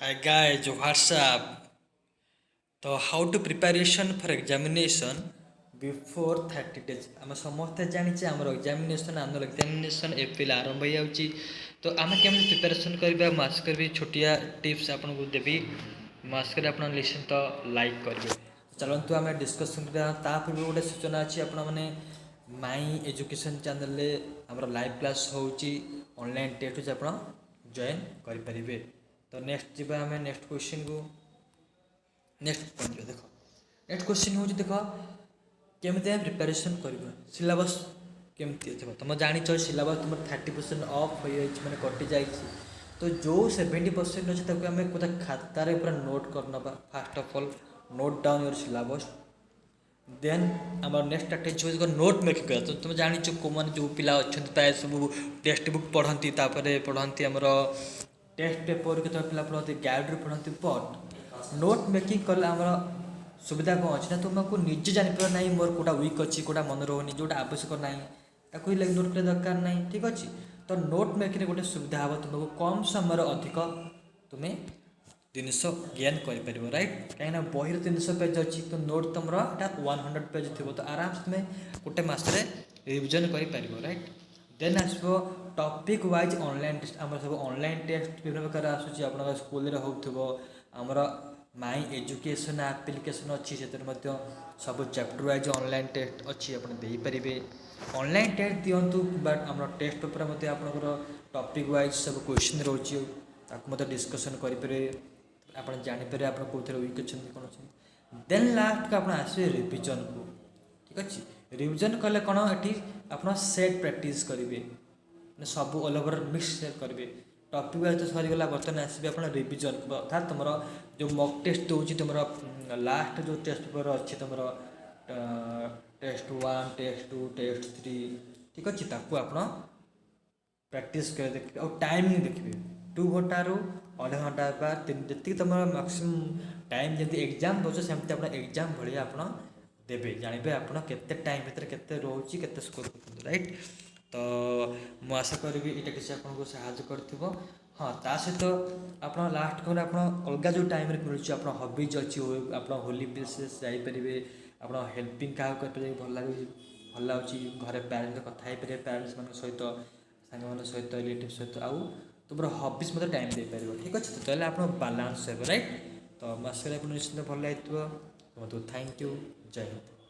Hi guys, what's up? ତ how to preparation for examination before 30 days. ଆମେ ସମସ୍ତେ ଜାଣିଛେ, ଆମର ଏକ୍ଜାମିନେସନ୍, ଆନୁଆଲ୍ ଏକ୍ଜାମିନେସନ୍ ଏପ୍ରିଲ ଆରମ୍ଭ ହେଇଯାଉଛି। ତ ଆମେ କେମିତି ପ୍ରିପାରେସନ୍ କରିବା, ମୁଁ ଆଶା କରିବି ଛୋଟିଆ ଟିପ୍ସ ଆପଣଙ୍କୁ ଦେବି। ମୁଁ ଆଶା କରି ଆପଣ ନିଶ୍ଚିନ୍ତ ଲାଇକ୍ କରିବେ। ଚାଲନ୍ତୁ, ଆମେ ଡିସ୍କସନ୍ କରିବା। ତା ପୂର୍ବରୁ ଗୋଟେ ସୂଚନା ଅଛି। ଆପଣମାନେ ମାଇ ଏଜୁକେସନ୍ ଚ୍ୟାନେଲରେ ଆମର ଲାଇଭ୍ କ୍ଲାସ୍ ହେଉଛି, ଅନଲାଇନ୍ ଟେଷ୍ଟ ହେଉଛି, ଆପଣ ଜଏନ୍ କରିପାରିବେ। ତ ନେକ୍ସଟ ଯିବା ଆମେ ନେକ୍ସଟ କ୍ୱେଶ୍ଚିନ୍କୁ। ନେକ୍ସଟ କ'ଣ ଯିବା ଦେଖ। ନେକ୍ସଟ କ୍ୱେଶ୍ଚିନ୍ ହେଉଛି, ଦେଖ, କେମିତି ଆମେ ପ୍ରିପାରେସନ୍ କରିବା, ସିଲାବସ୍ କେମିତି ଅଛି। ତୁମେ ଜାଣିଛ, ସିଲାବସ୍ ତୁମର 30% ଅଫ୍ ହୋଇଯାଇଛି, ମାନେ କଟିଯାଇଛି। ତ ଯେଉଁ 70% ଅଛି, ତାକୁ ଆମେ ଗୋଟେ ଖାତାରେ ପୁରା ନୋଟ୍ କରିନେବା। First of all, note down your syllabus. Then ଆମର ନେକ୍ସଟ ଷ୍ଟ୍ରାଟେଜି ହେଉଛି ନୋଟ୍ ମେକିଂ କରିବା। ତ ତୁମେ ଜାଣିଛ, କେଉଁମାନେ, ଯେଉଁ ପିଲା ଅଛନ୍ତି, ପ୍ରାୟ ସବୁ ଟେକ୍ସଟ ବୁକ୍ ପଢ଼ନ୍ତି, ତାପରେ ପଢ଼ନ୍ତି ଆମର ଟେଷ୍ଟ ପେପର୍, କେତେବେଳେ ପିଲା ପଢ଼ନ୍ତି ଗାଇଡ଼ରୁ ପଢ଼ନ୍ତି। ବଟ୍ ନୋଟ୍ ମେକିଂ କଲେ ଆମର ସୁବିଧା କ'ଣ ଅଛି ନା, ତୁମକୁ ନିଜେ ଜାଣିପାରିବ ନାହିଁ, ମୋର କେଉଁଟା ୱିକ୍ ଅଛି, କେଉଁଟା ମନେ ରହୁନି, ଯେଉଁଟା ଆବଶ୍ୟକ ନାହିଁ, ତାକୁ ହିଁ ନୋଟ୍ କରିବା ଦରକାର ନାହିଁ। ଠିକ୍ ଅଛି? ତ ନୋଟ୍ ମେକିଂରେ ଗୋଟେ ସୁବିଧା ହେବ, ତୁମକୁ କମ୍ ସମୟରେ ଅଧିକ ତୁମେ ଜିନିଷ ଗେନ୍ କରିପାରିବ, ରାଇଟ୍? କାହିଁକିନା ବହିରେ 300 ପେଜ୍ ଅଛି, ତ ନୋଟ୍ ତୁମର ଏଇଟା 100 ପେଜ୍ ଥିବ। ତ ଆରାମସେ ତୁମେ ଗୋଟେ ମାସରେ ରିଭିଜନ୍ କରିପାରିବ, ରାଇଟ୍? ଦେନ୍ ଆସିବ ଟପିକ୍ ୱାଇଜ୍ ଅନଲାଇନ୍ ଟେଷ୍ଟ। ଆମର ସବୁ ଅନଲାଇନ୍ ଟେଷ୍ଟ ବିଭିନ୍ନ ପ୍ରକାର ଆସୁଛି। ଆପଣଙ୍କ ସ୍କୁଲରେ ହେଉଥିବ, ଆମର ମାଇ ଏଜୁକେସନ୍ ଆପ୍ଲିକେସନ୍ ଅଛି, ସେଥିରେ ମଧ୍ୟ ସବୁ ଚାପ୍ଟର ୱାଇଜ୍ ଅନଲାଇନ୍ ଟେଷ୍ଟ ଅଛି, ଆପଣ ଦେଇପାରିବେ। ଅନଲାଇନ୍ ଟେଷ୍ଟ ଦିଅନ୍ତୁ, ବଟ୍ ଆମର ଟେଷ୍ଟ ପେପର୍ ମଧ୍ୟ ଆପଣଙ୍କର ଟପିକ୍ ୱାଇଜ୍ ସବୁ କ୍ୱେଶ୍ଚିନ୍ ରହୁଛି, ତାକୁ ମଧ୍ୟ ଡିସ୍କସନ୍ କରିପାରିବେ। ଆପଣ ଜାଣିପାରିବେ ଆପଣ କେଉଁଥିରେ ୱିକ୍ ଅଛନ୍ତି, କ'ଣ ଅଛନ୍ତି। ଦେନ୍ ଲାଷ୍ଟକୁ ଆପଣ ଆସିବେ ରିଭିଜନ୍କୁ। ଠିକ୍ ଅଛି? ରିଭିଜନ୍ କଲେ କ'ଣ, ଏଠି ଆପଣ ସେଟ୍ ପ୍ରାକ୍ଟିସ୍ କରିବେ, ମାନେ ସବୁ ଅଲ୍ ଓଭର୍ ମିକ୍ସ କରିବେ। ଟପିକ୍ ୱାଇଜ୍ ତ ସରିଗଲା, ବର୍ତ୍ତମାନ ଆସିବେ ଆପଣ ରିଭିଜନ୍, ଅର୍ଥାତ୍ ତୁମର ଯେଉଁ ମକ୍ ଟେଷ୍ଟ ଦେଉଛି, ତୁମର ଲାଷ୍ଟ ଯେଉଁ ଟେଷ୍ଟ ପେପର୍ ଅଛି, ତୁମର test 1, test 2, test 3, ଠିକ୍ ଅଛି, ତାକୁ ଆପଣ ପ୍ରାକ୍ଟିସ୍ କରି ଦେଖିବେ। ଆଉ ଟାଇମିଂ ଦେଖିବେ, 2 ଘଣ୍ଟାରୁ ଅଢ଼େଇ ଘଣ୍ଟା ବା ତିନି, ଯେତିକି ତୁମର ମ୍ୟାକ୍ସିମମ୍ ଟାଇମ୍, ଯେମିତି ଏକ୍ଜାମ୍ ଦେଉଛ, ସେମିତି ଆପଣ ଏକ୍ଜାମ୍ ଭଳିଆ ଆପଣ ଦେବେ। ଜାଣିବେ ଆପଣ କେତେ ଟାଇମ୍ ଭିତରେ କେତେ ରହୁଛି, କେତେ ସ୍କୋର୍ କରୁଛନ୍ତି, ରାଇଟ୍? ତ ମୁଁ ଆଶା କରିବି ଏଇଟା କିଛି ଆପଣଙ୍କୁ ସାହାଯ୍ୟ କରିଥିବ। ହଁ, ତା ସହିତ ଆପଣ ଲାଷ୍ଟ କଲେ ଆପଣ ଅଲଗା ଯେଉଁ ଟାଇମ୍ରେ ମିଳୁଛି, ଆପଣ ହବିଜ୍ ଅଛି, ଆପଣ ହୋଲି ପ୍ଲେସେସ୍ ଯାଇପାରିବେ, ଆପଣ ହେଲ୍ପିଂ କାହାକୁ କରିପାରିବେ, ଭଲ ଲାଗୁଛି, ଭଲ ଲାଗୁଛି, ଘରେ ପ୍ୟାରେଣ୍ଟସ୍ କଥା ହେଇପାରିବେ, ପ୍ୟାରେଣ୍ଟସ୍ ମାନଙ୍କ ସହିତ, ସାଙ୍ଗମାନଙ୍କ ସହିତ, ରିଲେଟିଭ୍ ସହିତ, ଆଉ ତୁମର ହବିଜ୍ ମଧ୍ୟ ଟାଇମ୍ ଦେଇପାରିବ। ଠିକ୍ ଅଛି? ତ ତାହେଲେ ଆପଣ ବାଲାନ୍ସ ହେବ, ରାଇଟ୍? ତ ମୁଁ ଆଶା କরি ଆପଣ ନିଶ୍ଚିନ୍ତ ଭଲ ଲାଗିଥିବ। କୁହନ୍ତୁ। Thank you. Jay Hind.